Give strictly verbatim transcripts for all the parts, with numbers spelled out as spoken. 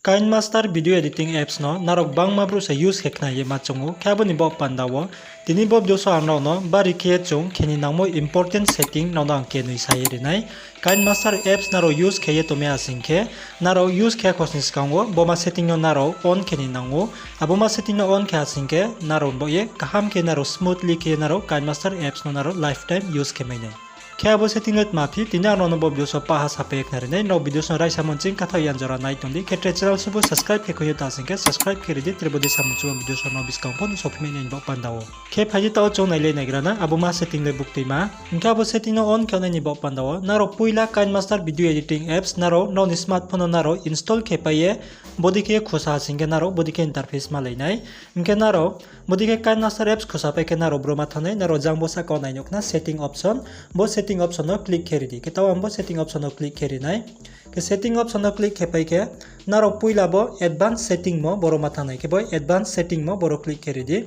KineMaster video editing apps no nrao gbangma brouh se use khe khna ye ma choung ou, khe abo ni baoh panda wo tini bo video so ang nrao no bari khe ye chung khe ni nangmo important setting nrao no ang kenoi sa ye ri nai. KineMaster apps nrao use khe ye tongmai ha sing khe, nrao use khe khosni skang wo boma setting no nrao on khe ni nang ou. Abo ma setting no on khe ha sing khe nrao bo ye kaham khe nrao smoothly khe nrao KineMaster apps no nrao lifetime use khe mai nai. Khe abo setting le tma phi, tini ang nrao no bo video so paha sapai ye khna ri nai. Nrao video so raisa monching kathaoh yan jora nai tong di. Khe tre channel subu subscribe khe khoi yo ta sing khe subscribe khe ri di, tre bo dei samung chumo video so nrao buskang pho no sophi mai nai ni baoh panda wo. Khe phai di taoh chung nailai naigra na abo ma setting le buktuima. Hing khe abo setting no on khe nai ni baoh panda wo nrao poila KineMaster video editing apps nrao nrao ni smartphone no nrao install khe pai ye bodei khe khusa ha sing khe nrao bodei khe interface malai nai. Hing khe nrao bodei khe KineMaster apps khusa pai khe nrao boro ma thanng nai, nrao jang bo sahka wo nai nuh khna setting option, bo setting option no click khe ri di. Khe taoh ang bo setting option no click khe ri nai. Khe setting option no click khe pai khe nrao poila bo advanced setting mo boro ma thanng nai, khe bo advanced setting mo boro click khe ri di.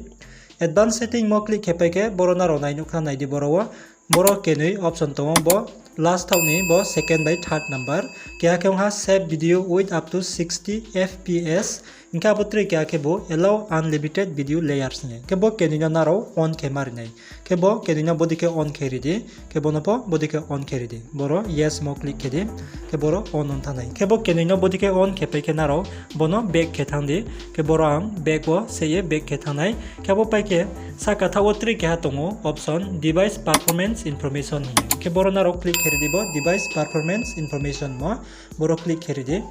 Advanced setting mo click khe pai khe boro nrao nai nuh khna nai di boro wo. Boro kenoi option tong ou bo last thaoh ni bo second bai third number. Keha khe ong ha save video with up to sixty F P S. Hing khe abo tre keha khe bo allow unlimited video layers ni. Khe bo kenoi no nrao on khe ma ri nai. Khe bo kenoi no bodei khe on khe ri di. Khe bo no pho bodei khe on khe ri di. Boro yes mo click khe di. Khe boro on ong thanng nai. Khe bo kenoi no bodei khe on khe pai khe nrao bo no back khe thanng di. Khe boro ang back wo se ye back khe thanng nai. Khe abo pai khe sahka thaoh wo tre keha tong ou option device performance information hing ye. Khe boro nrao click khe ri di bo device performance information mo. Boro click khe ri di.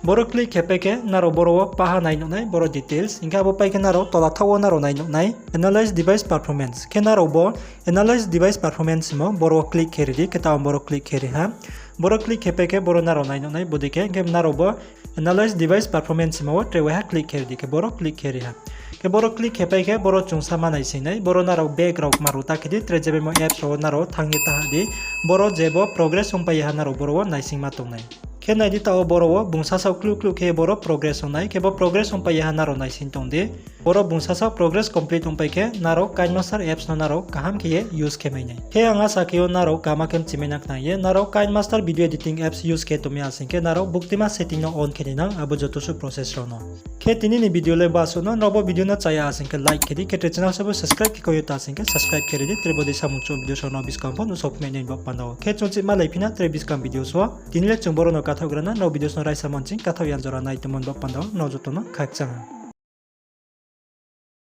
Boro click khe pai khe nrao boro wo paha nai nuh nai, boro details. Hing khe abo pai khe nrao tola thaoh wo nrao nai nuh nai analyze device performance. Khe nrao bo analyze device performance mo boro wo click khe ri di, khe taoh boro click khe ri ha. Boro click khe pai khe boro nrao nai nuh nai bodei khe, hing khe nrao bo analyze device performance mo wo tre waiha click khe ri di, khe boro click khe ri ha. Khe boro click khe pai khe boro chung sa ma naising nai, boro nrao back rao kma ru ta khe di, tre je baimo apps rao wo nrao thanng ye ta ha di, boro je bo progress ongpai ye ha nrao boro wo naising ma tong nai. Khe nai di taoh wo boro wo bung sasaoh kluh kluh khe boro progress ong nai, khe bo progress ongpai ye ha nrao naising tong di. Boro bung sasaoh progress complete ongpai khe nrao KineMaster apps no nrao kaham khe ye use khe mai nai. Khe ang asa khe yo nrao kaham khe mchimai na khna ye, nrao KineMaster video editing apps use khe tongmai ha sing khe nrao buktima setting no on khe ni nang, abo joto suh process rao no. Khe tini ni video le basuh no, nrao bo video no chaya ha sing khe like khe di, khe tre channel subu subscribe khe khoi yo ta sing khe subscribe khe ri di, tre bo dei samung chumo video so nrao buskang pho no sophi mai nai ni baoh panda wo. Khe chung chih malai phi na tre buskang video so, tini le chung boro no kathaohgra na, nrao video so raisa monching kathaoh yan jora nai tongmo ni baoh panda wo nrao joto no khakchang ha.